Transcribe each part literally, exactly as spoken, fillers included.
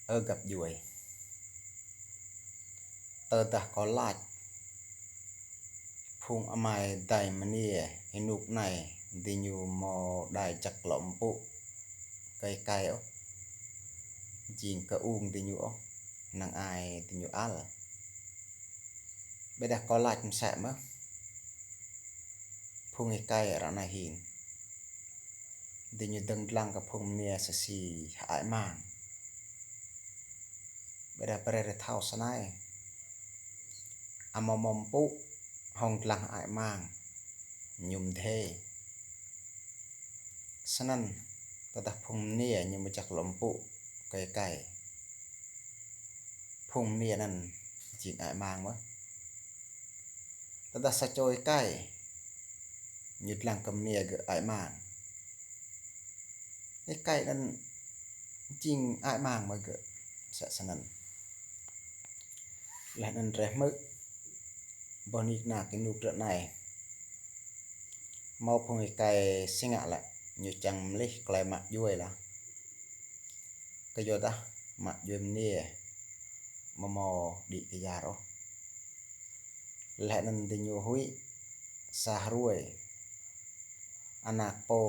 Ơ găp djuê, tơdah kâo lač phung amai adei mniê ênuk anei, diñu amâo đai jăk lŏ mpŭ kơ êkei ôh, jing kơ ung diñu ôh, năng ai diñu ăl. Ƀiădah kâo lač msĕ mơh, phung êkei ară anei hĭn, diñu dơ̆ng dlăng kơ phung mniê sa si hơăi mang. Ƀiădah brei drei thâo snei, amâo mâo mpŭ hŏng dlăng hơăi mang, ñu mdê. Snăn, tơdah phung mniê ñu amâo jăk lŏ mpŭ kơ êkei, phung mniê anăn jing hơăi mang mơh. Tơdah sa čô êkei ñu dlăng kơ mniê gơ̆ hơăi mang, êkei anăn jing hơăi mang mơh gơ̆, msĕ snăn. Leh anăn drei hmư̆ boh nik nak ênuk ară anei, mâo phung êkei si ngă lĕ, ñu čiăng mlih klei mă djuê lah. Kyuadah mă djuê mniê amâo mâo đĭ kyar ôh. Leh anăn diñu huĭ sa hruê anak pô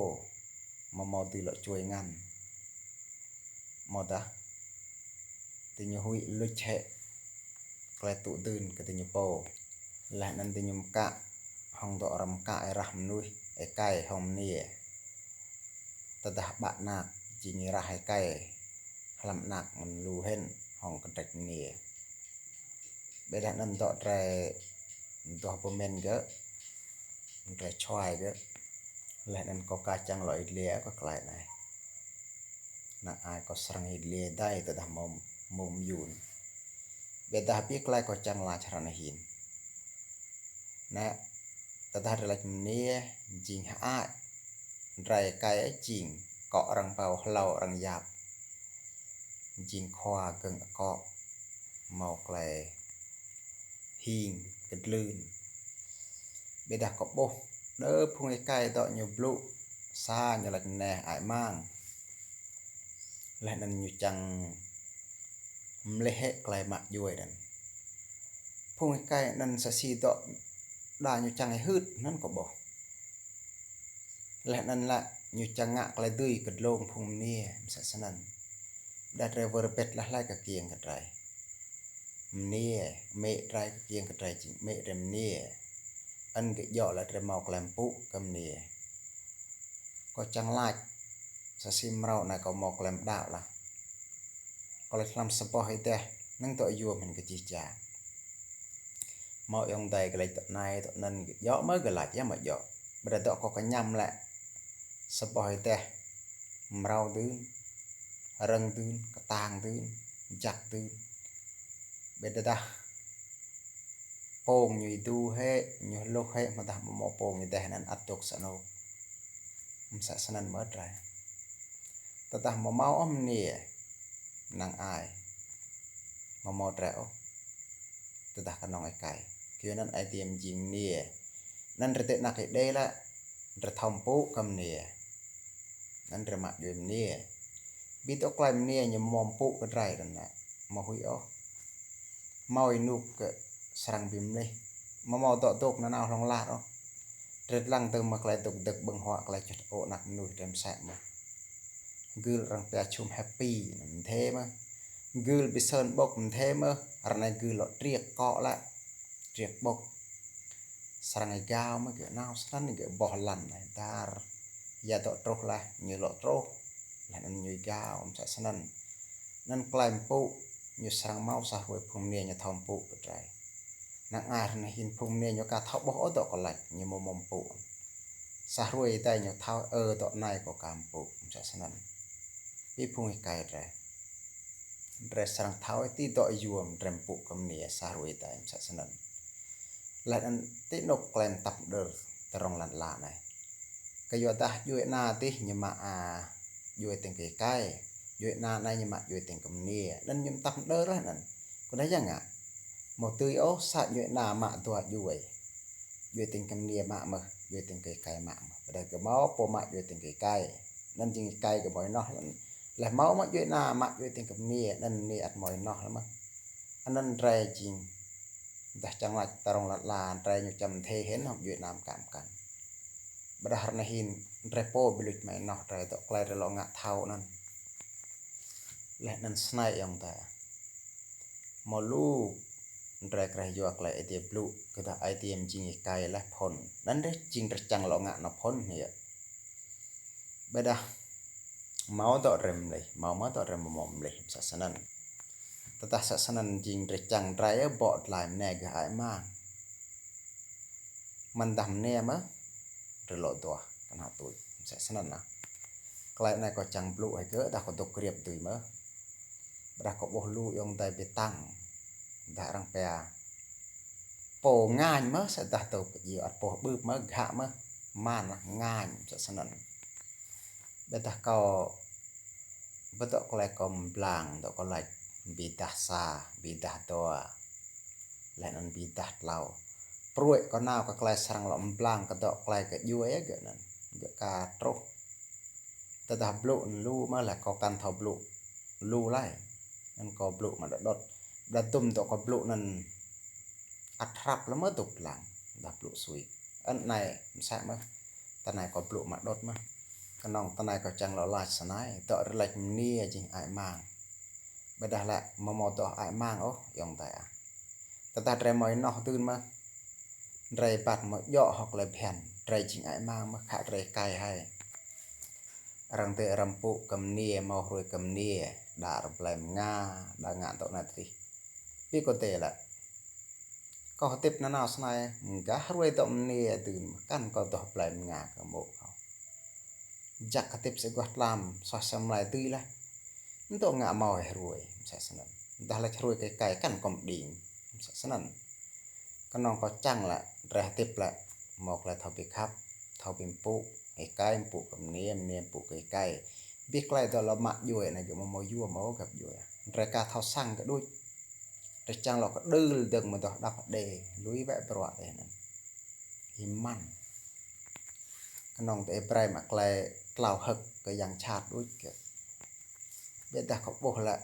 amâo mâo dưi lŏ čuê ngăn, amâodah diñu huĭ luč hĕ klei tŭ dưn kơ diñu pô. Leh anăn diñu mkă hŏng dŏ arăng mkă êrah mnuih êkei hŏng mniê. Tơdah ƀă anak jing êrah êkei hlăm anak mơ̆ng lu hĭn hŏng kdrêč mniê. Ƀiădah anăn dŏ drei duah bi mĭn gơ̆, drei čhuai gơ̆. Leh anăn kâo ka čiăng lŏ yăl dliê kơ klei anei. Năng ai kâo srăng yăl dliê êdei tơdah mâo, mâo myun. Ƀiădah bi klei kâo čiăng lač ară anei hĭn. Nĕ, tơdah drei lač mniê jing hơăi, drei êkei jing kŏ arăng ƀâo hlâo arăng yap. Jing khua gơ̆ng akŏ, mâo klei hing kdlưn. Ƀiădah kâo ƀuh, đơ phung êkei dŏ ñu blŭ, sa ñu lač mniê hơăi mang. Leh anăn ñu čiăng mlih hĕ klei mă djuê anăn. Phung êkei anăn sa si dŏ đa ñu čiăng êhưt anăn kâo ƀuh. Leh anăn lĕ ñu čiăng ngă klei dưi kơ dlông phung mniê, msĕ snăn. Ƀiădah drei wơr bĭt leh hlei kkiêng kơ drei. Mniê, amĭ drei kkiêng kơ drei jing amĭ drei mniê. Anăn gơ̆ djŏ leh drei mâo klei mpŭ kơ mniê. Kâo čiăng lač, sa si mrâo anei kâo mâo klei mđăo lah. Kâo lač hlăm sa boh êdeh, năng dŏ yuôm hĭn kơ jih jang. Mâo ayŏng adei gơ̆ lač dŏ anei, dŏ anăn, gơ̆ djŏ mơh gơ̆ lač, ya mơ̆ djŏ. Ƀiădah dŏ kâo kñăm lĕ, sa boh êdeh, mrâo dưn, rơ̆ng dưn, ktang dưn, jăk dưn. Ƀiădah pông ñu êdu hĕ, ñu hluh hĕ, amâodah amâo mâo pông êdeh anăn ăt dôk sa anôk. Msĕ snăn mơh drei. Tơdah amâo mâo ôh mniê, năng ai amâo mâo drei ôh. Tơdah knŏng êkei. Kyuanăn Aê Diê mjing mniê. Anăn drei ti anak Êđê lĕ, drei thâo mpŭ kơ mniê. Anăn drei mă djuê mniê. Bi dŏ klei mniê ñu amâo mpŭ kơ drei anăn lĕ, amâo huĭ ôh. Mâo ênuk gơ̆ srăng bi mlih. Amâo mâo dŏ dôk nanao hlŏng lar ôh. Drei dlăng dơ̆ng mơh klei dôk dơ̆k ƀơ̆ng huă klei čŭt ôk anak mnuih drei msĕ mơh. Gưl arăng pia čhum happy, mdê mơh. Gưl bi sơn ƀŭk mdê mơh, ară anei gưl lŏ triêk kŏ lĕ. Triêk ƀŭk. Srăng êgao mơh gơ̆ nao snăn gơ̆ boh lăn anei dar. Ya dŏ truh leh, ñu lŏ truh. Leh anăn ñu êgao, msĕ snăn. Anăn klei mpŭ, ñu srăng mâo sa hruê phung mniê ñu thâo mpŭ kơ drei. Năng ai ară anei hĭn phung mniê ñu ka thâo ƀuh ôh dŏ kâo lač, ñu amâo mâo mpŭ. Sa hruê êdei ñu thâo, ơ, dŏ anei kâo ka mpŭ, msĕ snăn. Bi phung êkei drei. Drei srăng thâo ti dŏ yuôm drei mpŭ kơ mniê sa hruê êdei, msĕ snăn. Leh anăn ti anôk klei mtăp mđơr ti rŏng lăn ala anei. Kyuadah djuê ana dih ñu mă, a, djuê tĭng kơ êkei. Djuê ana anei ñu mă djuê tĭng kơ mniê. Anăn ñu mtăp mđơr leh anăn. Kyuadah ya ngă. Amâo dưi ôh sa djuê ana mă dua djuê. Djuê tĭng kơ mniê mă mơh, djuê tĭng kơ êkei mă mơh. Ƀiădah gơ̆ mâo pô mă djuê tĭng kơ êkei. Anăn jing êkei gơ̆ mâo ênoh leh anăn Leh mâo mă djuê ana, mă djuê tĭng kơ mniê, anăn mniê ăt mâo ênoh leh mơh. Anăn drei jing, dah čiăng lač ta rŏng lăn ala, drei ñu čăm mdê hĭn hŏng djuê ana mkăn mkăn. Ƀiădah ară anei hĭn drei pô bi luč mă ênoh drei dŏ klei drei lŏ ngă thâo anăn. Leh anăn snei ayŏng adei. Mâo lu drei kreh yua klei Aê Diê blŭ, kơ dah Aê Diê mjing êkei leh phŭn. Anăn drei jing drei čiăng lŏ ngă anôk phŭn hĕ. Ƀiădah mâo dŏ drei mlih, mâo mâo dŏ drei amâo mâo mlih, msĕ snăn. Tơdah msĕ snăn jing drei čiăng drei ơ bŏ dlai mniê gah hơăi mang. Măn dah mniê mơh, drei lŏ duah, knhal tuč, msĕ snăn ah. Klei anei kâo čiăng blŭ hĕ gơ̆, dah kâo dôk kriêp dưi mơh. Ƀiădah kâo ƀuh lu ayŏng adei bi tăng, dah arăng pia pô ngañ mơh, sa dah dôk kơ djiê ăt pô ƀưp mơh, ghă mơh, man ah ngañ, msĕ snăn. Ƀiădah kâo bi dŏ klei kâo mblang, dŏ kâo lač bi êdah sa, bi êdah dua, leh anăn bi êdah tlâo. Pruê̆ kâo nao kơ klei srăng lŏ mblang kơ dŏ klei kơ djuê gơ̆ anăn, gơ̆ ka truh. Tơdah blŭ anăn lu mơh leh kâo kăn thâo blŭ lu lei. Anăn kâo blŭ mă đŭt đŭt. Ƀiădah dŭm dŏ kâo blŭ anăn ăt hrăp leh mơh dôk dlăng, dah blŭ sui. Anăn anei msĕ mơh, tinei kâo blŭ mă đŭt mơh. Knŏng tinei kâo čiăng lŏ lač snei, dŏ drei lač mniê jing hơăi mang. Ƀiădah lĕ amâo mâo dŏ hơăi mang ôh, ayŏng adei ah. Tơdah drei mâo ênoh dưn mơh, drei êbat mâo djŏ hŏng klei bhiăn, drei jing hơăi mang mơh, khă drei êkei hĕ. Arăng dê arăng mpŭ kơ mniê, mâo hruê kơ mniê, đa arăng blei mnga, đa ngă dŏ anei dih. Bi kâo dê lĕ, kâo hdĭp nanao snei, gah hruê dŏ mniê dưn mơh, kăn kâo dôk blei mnga kơ mô̆ kâo. Jăk hdĭp sa aguah tlam, suaih asei mlei dưi leh. Dôk ngă mâo hĕ hruê, msĕ snăn. Dah lač hruê kơ êkei kăn kâo mđing, msĕ snăn. Knŏng kâo čiăng lĕ, drei hdĭp lĕ, mâo klei thâo bi khăp, thâo bi mpŭ, êkei mpŭ kơ mniê, mniê mpŭ kơ êkei. Bi klei dŏ lŏ mă djuê anei gơ̆ amâo mâo yuôm ôh găp djuê. Drei ka thâo săng kơ đuč. Drei čiăng lŏ kđưl dơ̆ng mơ̆ng dŏ đăp đê, lui wĕ bruă dê anăn. Êmăn. Knŏng dê brei mă klei tlao hơ̆k kơ yang jhat đuč gơ̆. Ƀiădah kâo ƀuh lĕ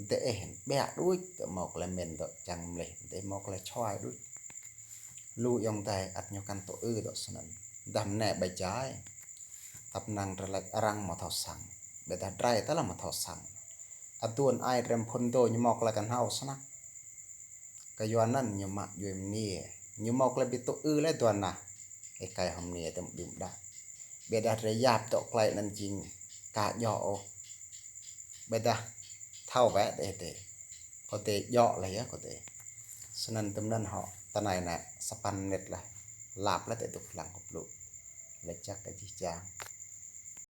dê ih ƀiă đuč, dê mâo klei mĭn dŏ čiăng mlih, dê mâo klei čhuai đuč. Lu ayŏng adei ăt ñu kăn tŭ ư dŏ snăn. Dah mniê ƀai jai. Tăp năng drei lač arăng amâo thâo săng. Ƀiădah drei tơl amâo thâo săng. Aduôn aê drei mphŭn dô ñu mâo klei knhâo snăk. Kyua anăn ñu mă djuê mniê. Ñu mâo klei bi tŭ ư leh dua nah. Êkei hŏng mniê tơm đưm đă. Ƀiădah drei yap dŏ klei anăn jing ka djŏ ôh. Ƀiădah thâo wĕ dê dê. Kâo dê djŏ leh yơh kâo dê. Snăn tơm anăn hŏ, tinei nĕ, sa păn mnĭt leh. Lap leh dê dôk dlăng kâo blŭ. Lač jăk kơ jih jang.